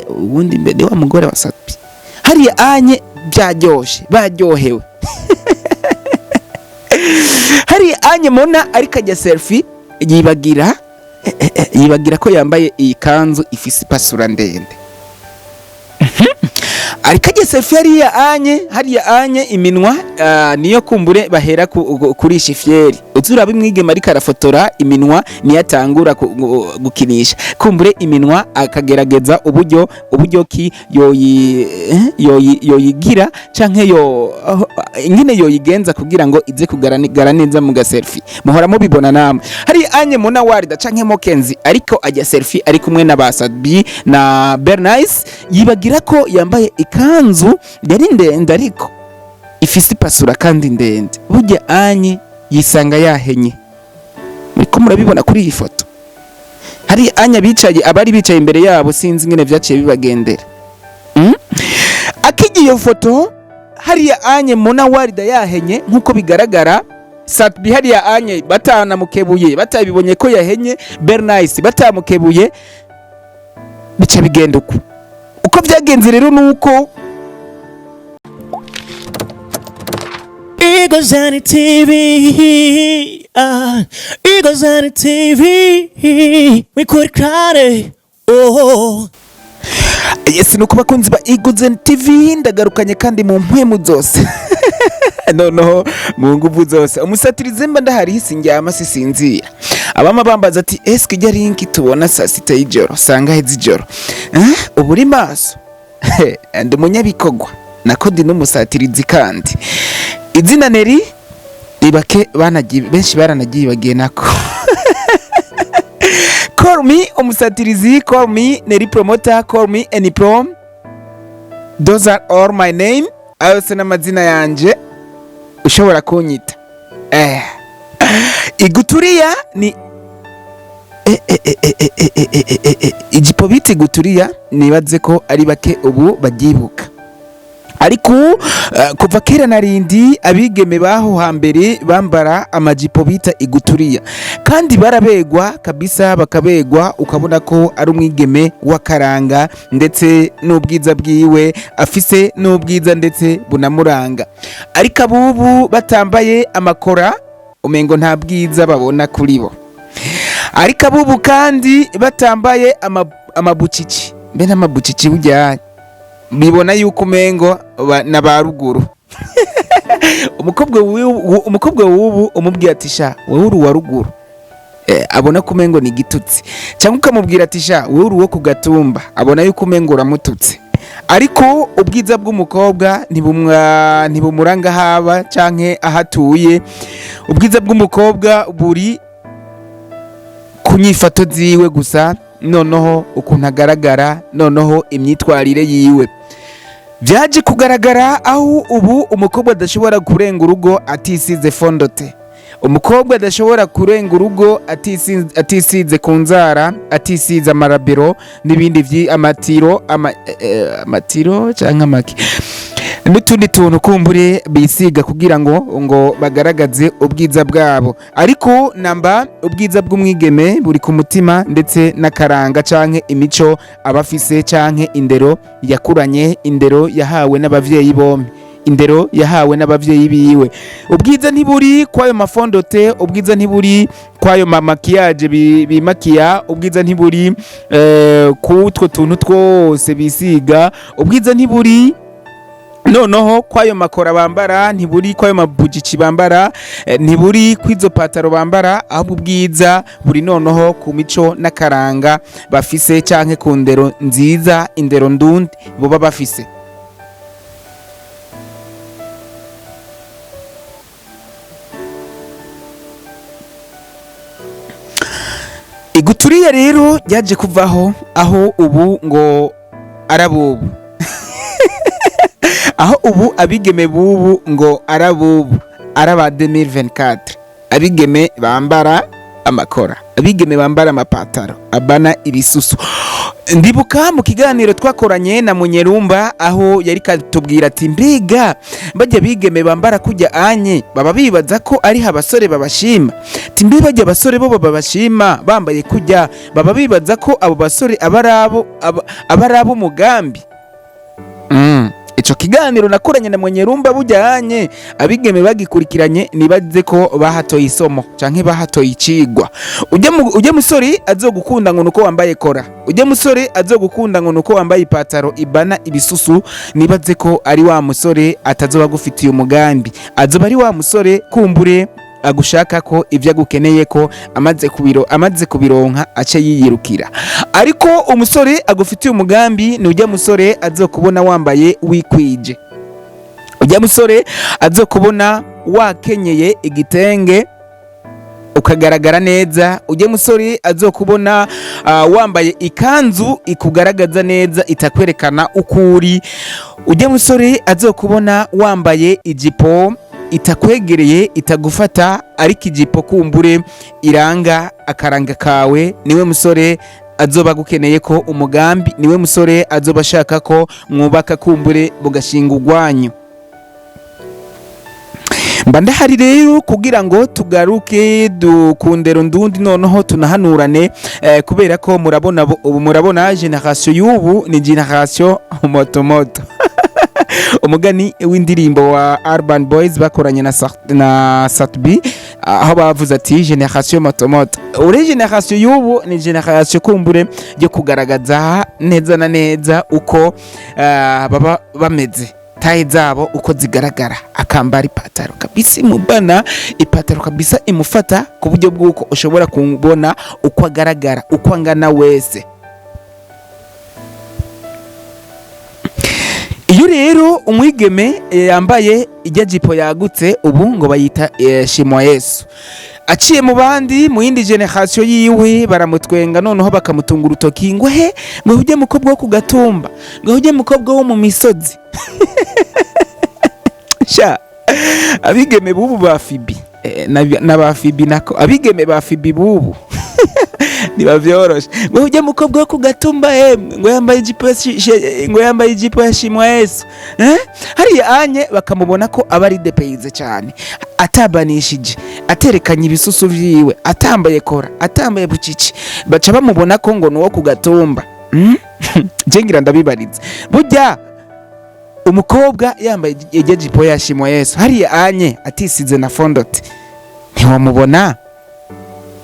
Ubundi mbere wa mugore wa Sat-B hariya anye byaryoshe, baryohewe hariya anye. Mona ariko ajya selfie, yibagira yibagira ko yambaye iyi kanzu ifise ipasura ndende. Ariko ajya selfie hariya anye, hariya anye iminwa niyo kumbure bahera kurisha ifyeri. Uzuraba imwigema ariko arafotora, iminwa niyo atangura gukinisha, kumbure iminwa akagerageza uburyo ki yoyi yoyi yoyigira canke yo ingene yoyigenza kugira ngo ize kugaragara neza mu gaselfie. Muhora mubibona namwe. Hari anye Mona Warda canke Mokenzi ariko ajya selfie ari kumwe na ba Sat-B na Bernice, yibagira ko yambaye ikanzu yari ndende ariko ifise ipasura kandi ndende. Burya anye yisanga yahenye. Muriko murabibona kuri iyi foto. Hari anya bicaye, abari bicaye imbere yabo sinzi ingene vyaciye bibagendera. Akijya iyo foto hariya anye Mona Warida yahenye nkuko bigaragara, Sat-B hariya anye batanamukebuye, batabibonye ko yahenye, Bernice batamukebuye, bica bigenda uko. Uko byagenze rero nuko Eagles on the TV, Eagles on the TV, we could cry, oh. Yes, nuko bakunzi ba Eagles TV, ndagarukanye kandi mu mpwemu zose, noneho mu nguvu zose. Umusatirizi mba ndahari, sindyama sisinzira. Abama bambaza ati: "Eske ijya link tubona saa 6 y'ijoro, sangahe z'ijoro, ubu uri maso?" Ndi umunyabikorwa nako ndi n'umusatirizi, kandi izina Neri ribake banagiye benshi baranagiye nako. Call me umusatirizi, call me Neri Promoter, call me Any Prom, those are all my name. Ayo yose n'amazina yanje ushobora kunyita. Iguturiya ni ijipo bita iguturiya. Nibaze ko ari bake ubu baryibuka, ariko kuva kera narindi abigeme baho hambere bambara amajipo bita iguturiya, kandi barabegwa kabisa, bakabegwa ukabona ko ari umwigeme w'akaranga ndetse n'ubwiza bwiwe afise n'ubwiza ndetse bunamuranga. Ariko abubu batambaye amakora umengo nta bwiza babona kuri bo. Ariko abubu kandi batambaye amabucici, mbe n'amabucici burya bibona yuko umengo na ba ruguru. Umukobwa w'ubu umubwira ati: "Sha, wowe uri uwa ruguru," abona ko umengo ni igitutsi, cyangwa ukamubwira ati: "Sha, wowe uri uwo ku gatumba," abona yuko umengo uramututse. Ariko ubwiza bw'umukobwa ntibumuranga haba canke aho atuye. Ubwiza bw'umukobwa buri ku nyifato ziwe gusa, noneho ukuntu agaragara, noneho imyitwarire yiwe. Byaje kugaragara aho ubu umukobwa adashobora kurenga urugo atisize fond de teint, umukobwa adashobora kurenga urugo atisize ku nzara, atisize amarabero n'ibindi amatiro amatiro cyangwa amaki n'utundi tuntu kumbure bisiga kugira ngo bagaragaze ubwiza bwabo. Ariko namba ubwiza bw'umwigeme buri ku mutima ndetse n'akaranga canke imico aba afise, canke indero yakuranye, indero yahawe n'abavyeyi bombi, indero yahawe n'abavyeyi biwe. Ubwiza ntiburi kwayo ma fond de teint, ubwiza ntiburi kwayo ma maquillage bimakiya, ubwiza ntiburi kutwo tuntu twose bisiga, ubwiza ntiburi noneho kwayo makora bambara, ntiburi kwayo mabujici bambara, ntiburi kwizo pataro bambara. Ahubwo ubwiza buri noneho ku mico n'akaranga bafise, canke ku ndero nziza, indero ndundi boba bafise. Iguturiya rero ryaje kuvaho, aho ubu ngo arabubu, aho ubu abigeme bubu ngo arabubu, araba 2024, abigeme bambara amakora, abigeme bambara amabucici, abigeme bambara Abigeme bambara amapataro abana ibisusu. Ndibuka mu kiganiro twakoranye na Munyerumba, aho yari katubwira ati: "Mbega bajya bigeme bambara kujya anye baba bibaza ko ari abasore babashima?" Ati: "Mbe bajya abasore bo babashima bambaye kujya, baba bibaza ko abo basore aba ari abo umugambi?" Ico kiganiro nakoranye na Mwenyerumba bujyanye, abigeme bagikurikiranye nibaze ko bahatoye isomo canke bahatoye icigwa. Ujya musore azogukunda ngo nuko wambaye kora, ujya musore azogukunda ngo nuko wambaye ipataro ibana ibisusu, nibaze ko ari wa musore atazoba agufitiye umugambi. Azoba ari wa musore kumbure agushaka ko ibyo agukeneye, ko amaze kubironka ace yiyirukira. Ariko umusore agufitiye umugambi ni ujya musore azokubona wambaye wikwije, ujya musore azokubona wakenyeye igitenge ukagaragara neza, ujya musore azokubona wambaye ikanzu ikugaragaza neza, itakwerekana uko uri, ujya musore azokubona wambaye ijipo itakwegereye, itagufata, ariko ijipo kumbure iranga akaranga kawe, niwe musore azoba agukeneye ko umugambi, niwe musore azoba ashaka ko mwubaka, kumbure mugashinga urwanyu. Mba ndahari rero kugira ngo tugaruke dukundero ndundi, noneho tunahanurane, kubera ko murabona ubu murabona génération y'ubu ni génération moto moto. Umugani w'indirimbo wa Urban Boys bakoranye na Sat-B, aho bavuze ati: "Génération moto moto." Uri génération y'ubu ni génération kumbure yo kugaragaza neza na neza uko baba bameze, taille zabo uko zigaragara. Akambara ipataro kabisa imubana, ipataro kabisa imufata, ku buryo bw'uko ushobora kubona uko agaragara, uko angana wese. Iyo rero umwigeme yambaye ijya jipo yagutse, ubu ngo bayita shimwa Yesu, aciye mu bandi mu yindi génération yiwe baramutwenga, noneho bakamutunga urutoki ngo: "He, ngo ujye mukobwa wo ku gatumba, ngo ujye mukobwa wo mu misozi." Sha, abigeme bubu ba fibi, na ba fibi, nako abigeme ba fibi bubu ntibavyoroshe. Ngo ujye mukobwa wo ku gatumba, emwe, ngo yambaye ijipo ya shimwa Yesu, eh? Hariya anye bakamubona ko aba ari dépaysé cyane, atabanishije, aterekanye ibisusu vyiwe, atambaye kora, atambaye bucici, baca bamubona ko ngo nuwo ku gatumba. Je ngira ndabibariza: burya umukobwa yambaye ijya jipo ya shimwa Yesu hariya anye, atisize na fond de teint, ntiwamubona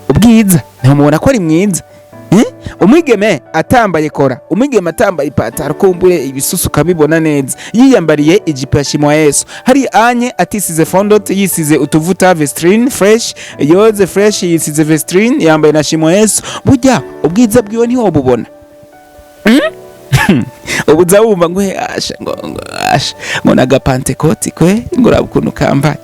ubwiza? Ntiwamubona ko ari mwiza, eh? Umwigeme atambaye kora, umwigeme atambaye ipataro, kumbure ibisusu ukabibona neza, yiyambariye ijipo ya shimwa Yesu hari anye, atisize fond de teint, yisize utuvuta Vaseline fresh, yoze fresh, yisize Vaseline, yambaye na shimwa Yesu, burya ubwiza bwiwe ntiwobubona? Ubu uza wumva ngo: "He, asha, ngo asha, ngo nagapantekoti kwe, ngo uraba ukuntu kambaye."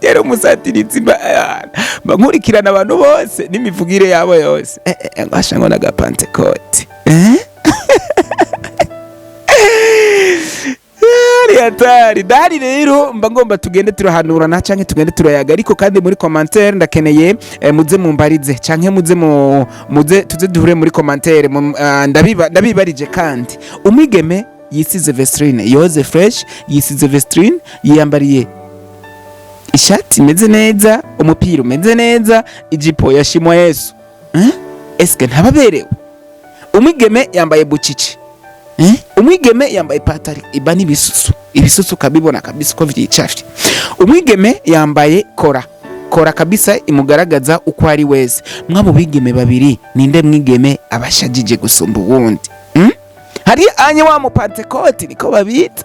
Rero umusatirizi mba nkurikirana abantu bose n'imivugire yabo yose. Ngo asha, ngo nagapantekoti, eh? Ari hatari ndahari. Rero mba ngomba tugende turahanurana canke tugende turayaga. Ariko kandi muri commentaire ndakeneye muze mumbarize canke muze tuze duhure muri commentaire. Ndabibarije kandi: umwigeme yisize Vaseline, yoze fresh, yisize Vaseline, yiyambariye ishati imeze neza, umupira umeze neza, ijipo ya shimwa Yesu, eh? Eske ntababerewe? Umwigeme yambaye bucici, eh? Umwigeme yambaye ipataro iba n'ibisusu, ibisusu ukabibona kabisa uko vyicafye, umwigeme yambaye kora kora kabisa imugaragaza uko ari wese, mwabo bigeme babiri ninde mwigeme abashajije gusumba uwundi? Hari anye wa mupantekoti niko babita,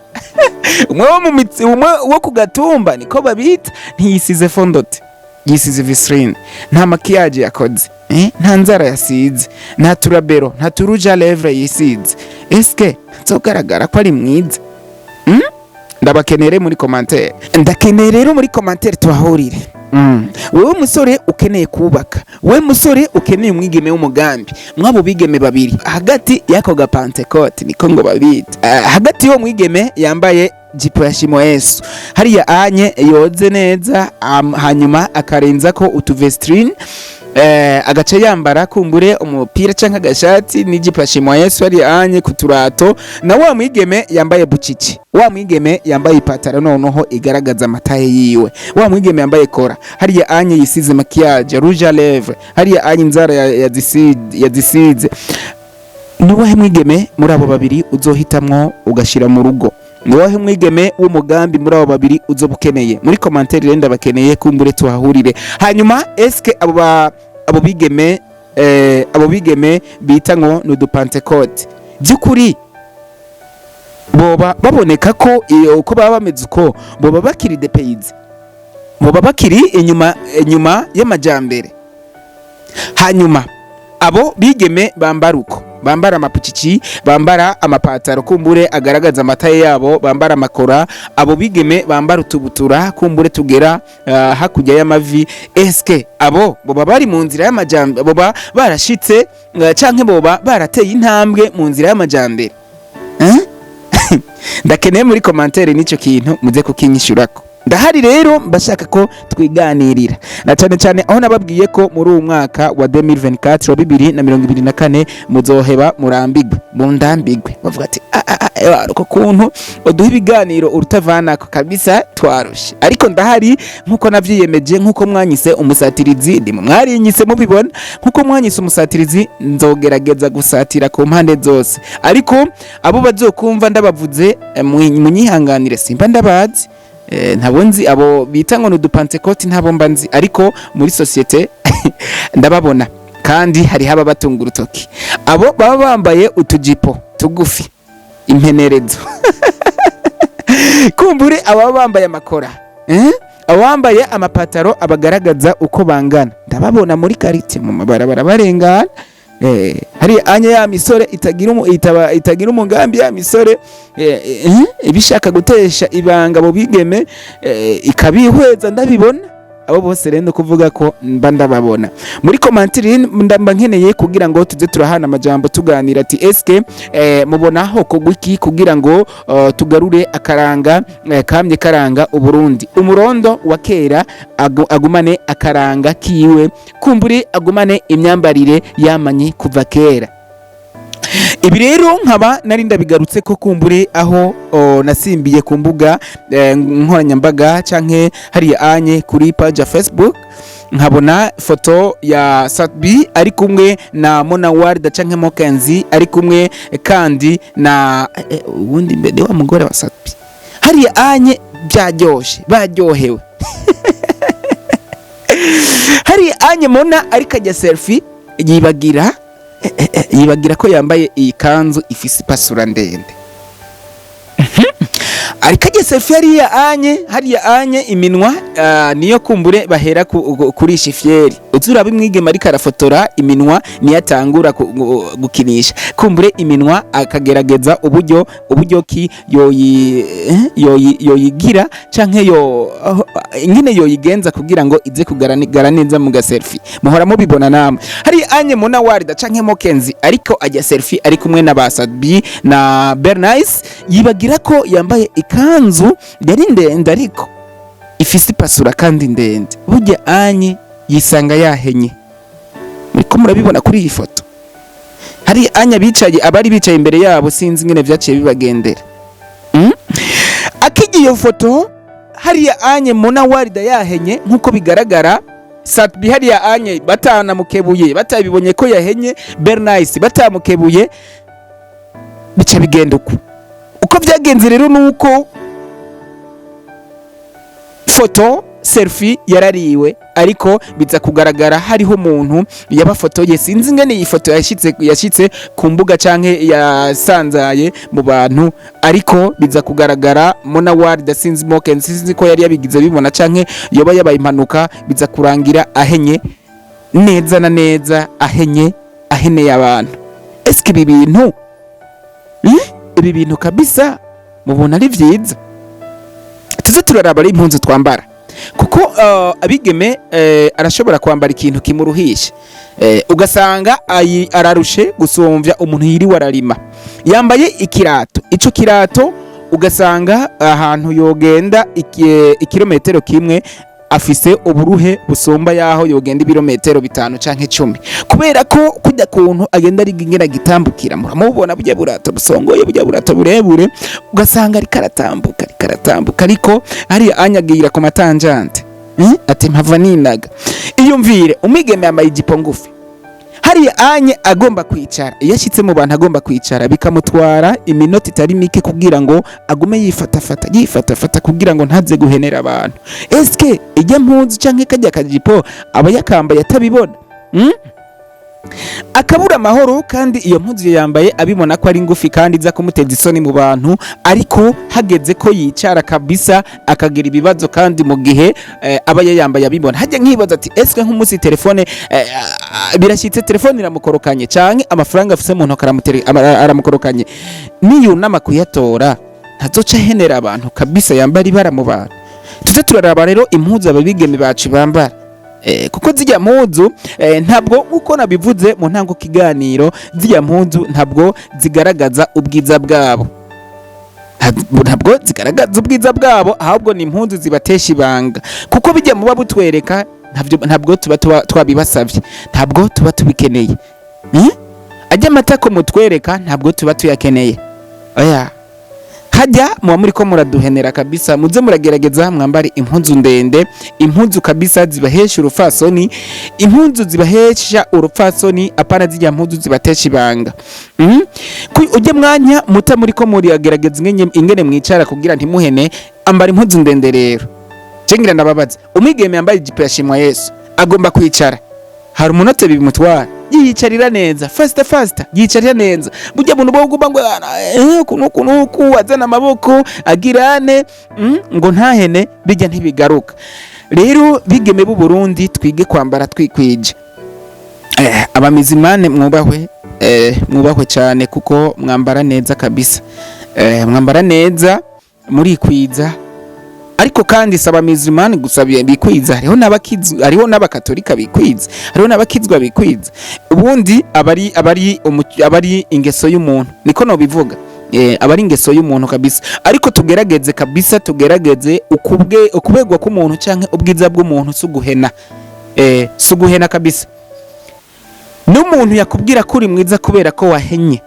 umwe wo mu mitsi, umwe wo ku gatumba niko babita, ntiyisize fond de teint, yisize Vaseline, nta maquillage yakoze, eh? Nta nzara yasize, nta turabero, nta tu rouge à lèvres yisize, eske nzogaragara ko ari mwiza? Ndabakenere muri commentaire, ndakeneye rero muri commentaire tuhahurire. Wewe musore ukeneye kubaka, wewe musore ukeneye umwigeme w'umugambi, mwabo bigeme babiri, hagati y'ako gapantekote niko ngo babita, hagati y'uwo mwigeme yambaye Jipo ya Shimo Yesu hariya anye yoze neza, hanyuma akarenza ko utuvestrin, agaca yambara kumbure umupira canke agashati n'ijipo ya Shimo Yesu hariya anye kuturato, na wa mwigeme yambaye bucici, wa mwigeme yambaye ipataro noneho igaragaza amataye yiwe, wa mwigeme yambaye kora hariya anye, yisize maquillage, rouge à lèvres hariya anye, inzara yazisize. Ni uwahe mwigeme muri abo babiri uzohitamwo ugashira mu rugo? Ni uwahe mwigeme w'umugambi muri abo babiri uzoba ukeneye? Muri commentaire rero ndabakeneye, kumbure tuhahurire. Hanyuma eske abo bigeme bita ngo ni udupantekote, by'ukuri boba baboneka ko iyo uko baba bameze, uko boba bakiri dépaysés, boba bakiri inyuma inyuma y'amajambere? Hanyuma abo bigeme bambara uko, bambara amapucici, bambara amapataro kumbure agaragaza amataye yabo, bambara amakora, abo bigeme bambara utubutura kumbure tugera hakurya y'amavi, eske abo boba bari mu nzira y'amajambere? Boba barashitse canke boba barateye intambwe mu nzira y'amajambere, eh? Ndakeneye muri commentaire n'icyo kintu muze kukinyishurako. Ndahari rero, mbashaka ko twiganirira, na cyane cyane aho nababwiye ko muri uwu mwaka wa 2024, wa 2024, muzoheba murambigwe, mundambigwe, bavuga ati: "Ah, ah, ah, ewa, uko kuntu uduha ibiganiro urutavanako kabisa, twarushe." Ariko ndahari nkuko navyiyemeje, nkuko mwanyise umusatirizi, ndimo mwarinyise mubibona, nkuko mwanyise umusatirizi, nzogerageza gusatira ku mpande zose. Ariko abo bazokumva ndabavuze, munyihanganire, simba ndabazi. Ntabo nzi, abo bita ngo ni udupantekoti ntabo mba nzi, ariko muri société ndababona kandi hariho ababatunga urutoki, abo baba bambaye utujipo tugufi, impenerezo, kumbure ababa bambaye amakora, eh? Abambaye amapataro abagaragaza uko bangana, ndababona muri quartier mu mabarabara barengana. Hari anya ya misore itagira umugambi, ya misore ibishaka gutesha ibanga abo bigeme, ikabihweza, ndabibona. Abo bose rero kuvuga ko mba ndababona muri commentaire, ndamba nkeneye kugira ngo tuze turahana amajambo, tuganira ati: eske mubona ho kugwiki kugira ngo tugarure akaranga kamye karanga Uburundi, umurondo wa kera agumane akaranga kiwe, kumburi agumane imyambarire yamanye kuva kera? Ibi rero nkaba nari ndabigarutse ko kumbure aho nasimbiye ku mbuga nkoranyambaga canke hariya anye kuri page ya Facebook, nkabona foto ya Sat-B ari kumwe na Mona Warda canke Mokenzi, ari kumwe kandi na ubundi mbere wa mugore wa Sat-B hariya anye, byaryoshe, baryohewe hariya anye. Mona ariko ajya selfie, yibagira ko yambaye iyi kanzu ifise ipasura ndende. Ariko ajya selfie hariya anye, hariya anye iminwa niyo kumbure bahera kurisha ifyeri. Uzuraba imwigeme ariko arafotora, iminwa niyo atangura gukinisha, kumbure iminwa akagerageza uburyo ki yoyigira canke yo ingene yoyigenza kugira ngo ize kugaragara neza mu gaselfie. Muhora mubibona namwe. Hari anye Mona Warda canke Mokenzi ariko ajya selfie ari kumwe na ba Sat-B na Bernice, yibagira ko yambaye ikanzu yari ndende ariko ifise ipasura kandi ndende. Burya anye yisanga yahenye, muriko murabibona kuri iyi foto. Hari anya bicaye, abari bicaye imbere yabo sinzi ingene vyaciye bibagendera. Akijya iyo foto hariya anye Mona Warida yahenye nkuko bigaragara, Sat-B hariya anye batanamukebuye, batabibonye ko yahenye, Bernice batamukebuye, bica bigenda uko. Uko byagenze rero nuko foto selfie yarariwe, ariko biza kugaragara hariho umuntu yabafotoye. Sinzi ingene iyi foto yashitse ku mbuga canke yasanzaye mu bantu, ariko biza kugaragara Mona Warda, sinzi Moken, sinzi ko yari yabigize bibona canke yoba yabaye impanuka, biza kurangira ahenye neza na neza, ahenye, aheneye abantu. Eske ibi bintu, Ibi bintu kabisa mubona ari vyiza? Tuze turaraba ari impunzu twambara, kuko abigeme arashobora kwambara ikintu kimuruhisha, ugasanga ararushe gusumvya umuntu yiriwe ararima. Yambaye ikirato, ico kirato Ugasanga ahantu yogenda ikirometero kimwe afise uburuhe busumba yaho yogenda ibirometero 5 canke 10, kubera ko kujya kuntu agenda ariga ingene agitambukira. Muramubona burya burato busongoye, burya burato burebure, ugasanga ariko aratambuka, ariko aratambuka, ariko hariya anyagira ku matanjante. Ati mpava ninaga. Iyumvire umwigeme yambaye ijipo ngufi, hariya anye agomba kwicara, iyo ashyitse mu bantu agomba kwicara bikamutwara iminota itari mike kugira ngo agume yifatafata, yifatafata kugira ngo ntaze guhenera abantu. Eske ijya mpuzu canke kajya kajipo aba yakambaye atabibona? Akabura amahoro, kandi iyo mpuzu yambaye abibona ko ari ngufi kandi iza kumuteza isoni mu bantu, ariko hageze ko yicara kabisa akagira ibibazo, kandi mu gihe aba yayambaye abibona. Hajya nkibaza ati eske nk'umunsi telefone birashyitse telefone iramukorokanye, canke amafaranga afise mu ntoki aramukorokanye, niyunama kuyatora ntazoca ahenera abantu kabisa, yambara ibara mu bantu? Tuze turaraba rero impuzu ababigeme bacu bambara, kuko zijya mpuzu ntabwo, nkuko nabivuze mu ntango kiganiro, zijya mpuzu ntabwo zigaragaza ubwiza bwabo. Ntabwo zigaragaza ubwiza bwabo, ahubwo ni impuzu zibatesha ibanga, kuko bijya muba butwereka ntabwo tuba twabibasavye, ntabwo tuba tubikeneye. Ajya amatako mutwereka ntabwo tuba tuyakeneye, oya. Hajya muba muriko muraduhenera kabisa. Muze muragerageza mwambare impuzu ndende, impuzu kabisa zibahesha urupfasoni, impuzu zibahesha urupfasoni, apana zijya mpuzu zibatesha ibanga. Ujye mwanya muta muriko muragerageza ingene mwicara kugira ntimuhene, ambara impuzu ndende. Rero cengira ndababaza, umwigeme yambaye ijipo ya Shimwa Yesu agomba kwicara, hari umunota bimutwara, yiyicarira neza, faster faster, yicarira neza. Burya buntu bwo kuba ngo uku nuku nuku, azana amaboko agirane, ngo ntahene, bijya ntibigaruka. Rero bigeme b'u Burundi, twige kwambara twikwije. Abamizimane mwubahwe, mwubahwe cyane kuko mwambara neza kabisa, mwambara neza, murikwiza. Ariko kandi saba mizimani gusa bikwiza, hariho n'abakizwa, hariho n'abakatolika bikwiza, hariho n'abakizwa bikwiza. Ubundi abari ingeso y'umuntu, niko nobivuga, abari ingeso y'umuntu kabisa. Ariko tugerageze kabisa, tugerageze ukubwe ukubegwa k'umuntu canke ubwiza bw'umuntu si uguhena, si uguhena kabisa. N'umuntu yakubwira ko uri mwiza kubera ko wahenye,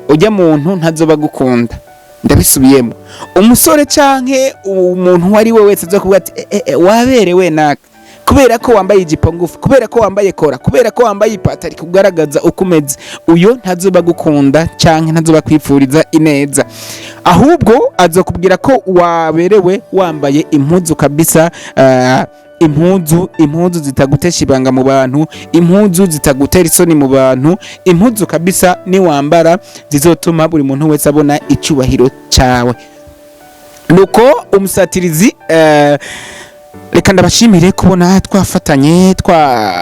ujya muntu ntazoba gukunda. Ndabisubiyemo, umusore canke umuntu uwo ari we wese aza ati waberewe naka kubera ko wambaye ijipo ngufi, kubera ko wambaye kora, kubera ko wambaye ipataro kugaragaza uko umeze, uyo ntazoba gukunda canke ntazoba kwipfuriza ineza. Ahubwo azokubwira ko waberewe wambaye impuzu kabisa, impuzu zitagutesha ibanga mu bantu, impuzu zitagutera isoni mu bantu, impuzu kabisa niwambara zizotuma buri muntu wese abona icyubahiro cyawe. Nuko umusatirizi, reka ndabashimire kubona twafatanye, twa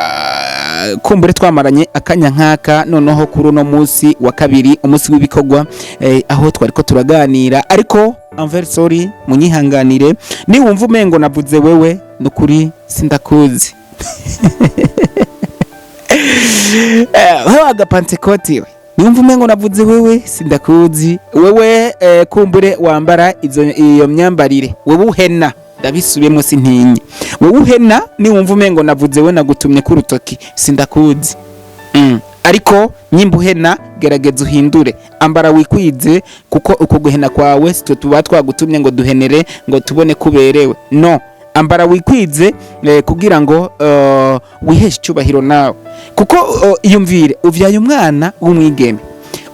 kumbure twamaranye akanya nk'aka. Noneho kuri uno munsi wa kabiri, umunsi w'ibikorwa, aho twari ko turaganira, ariko I'm very sorry, munyihanganire niwumva umengo navuze wewe, nukuri sindakuzi. Wewe agapantekoti, we niwumva umengo navuze wewe, sindakuzi wewe, kumbure wambara iyo myambarire, wewe uhena. Ndabisubiyemo, sintinye, wewe uhena, niwumva umengo navuze we, nagutumye ku rutoki, sindakuzi. Ariko nyimba uhena, gerageza uhindure, ambara wikwize, kuko uko guhena kwawe sitwe tuba twagutumye ngo duhenere ngo tubone kuberewe. No ambara wikwize, kugira ngo wiheshe icyubahiro nawe, kuko iyumvire uvyaye umwana w'umwigeme,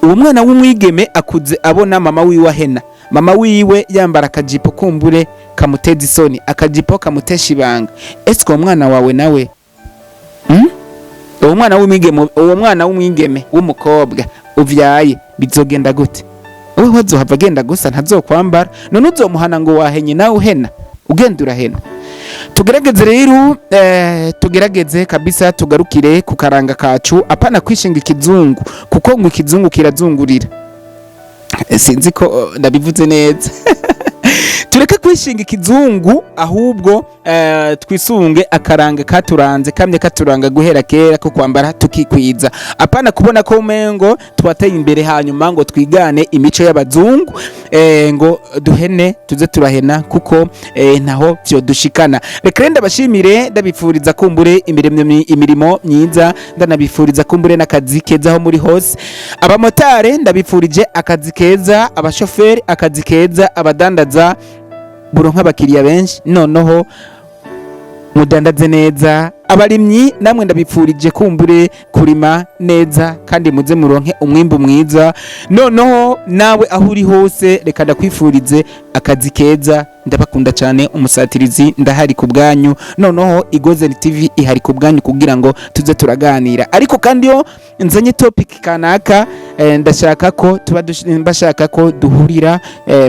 uwo mwana w'umwigeme akuze abona mama wiwe ahena, mama wiwe yambara akajipo kumbure kamuteza isoni, akajipo kamutesha ibanga. Ese uwo mwana wawe nawe, Uwo mwana w'umwigeme, uwo mwana w'umwigeme w'umukobwa uvyaye, bizogenda gute? Wowe wazohava agenda gusa ntazokwambara, none uzomuhana ngo wahenye, nawe uhena, ugenda urahena. Tugerageze rero, tugerageze kabisa tugarukire ku karanga kacu, apana kwishinga ikizungu, kuko ngo ikizungu kirazungurira. Sinzi ko ndabivuze neza. Tureke kwishinga ikizungu, ahubwo twisunge akaranga katuranze, kamye katuranga guhera kera, ko kwambara tukikwiza, apana kubona ko umengo twateye imbere hanyuma ngo twigane imico y'abazungu, ngo duhene tuze turahena, kuko ntaho vyodushikana. Reka rero ndabashimire, ndabifuriza kumbure imirimo myiza, ndanabifuriza kumbure n'akazi keza aho muri hose. Abamotare ndabifurije akazi keza, abashoferi akazi keza, abadandaza buronka abakiriya benshi, noneho mudandaze neza. Abarimyi namwe ndabipfurije kumbure kurima neza kandi muze muronke umwimbu mwiza. Noneho nawe aho uri hose, reka ndakwifurize akazi keza. Ndabakunda cyane, umusatirizi ndahari ku bwanyu. Noneho Igozen TV ihari ku bwanyu kugira ngo tuze turaganira. Ariko kandi iyo nzanye topic kanaka, ndashaka ko tuba mbashaka ko duhurira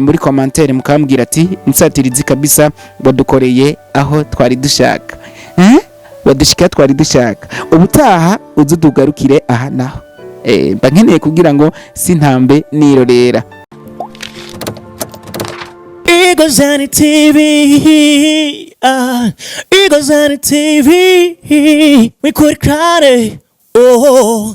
muri commentaire, mukambwira ati: "Musatirizi kabisa, wadukoreye aho twari dushaka, eh? Wadushika twari dushaka. Ubutaha uze udugarukire aha naho." Mba nkeneye kugira ngo sintambe nirorera. Igozani TV, ah, Igozani TV, wikurikirane, oh.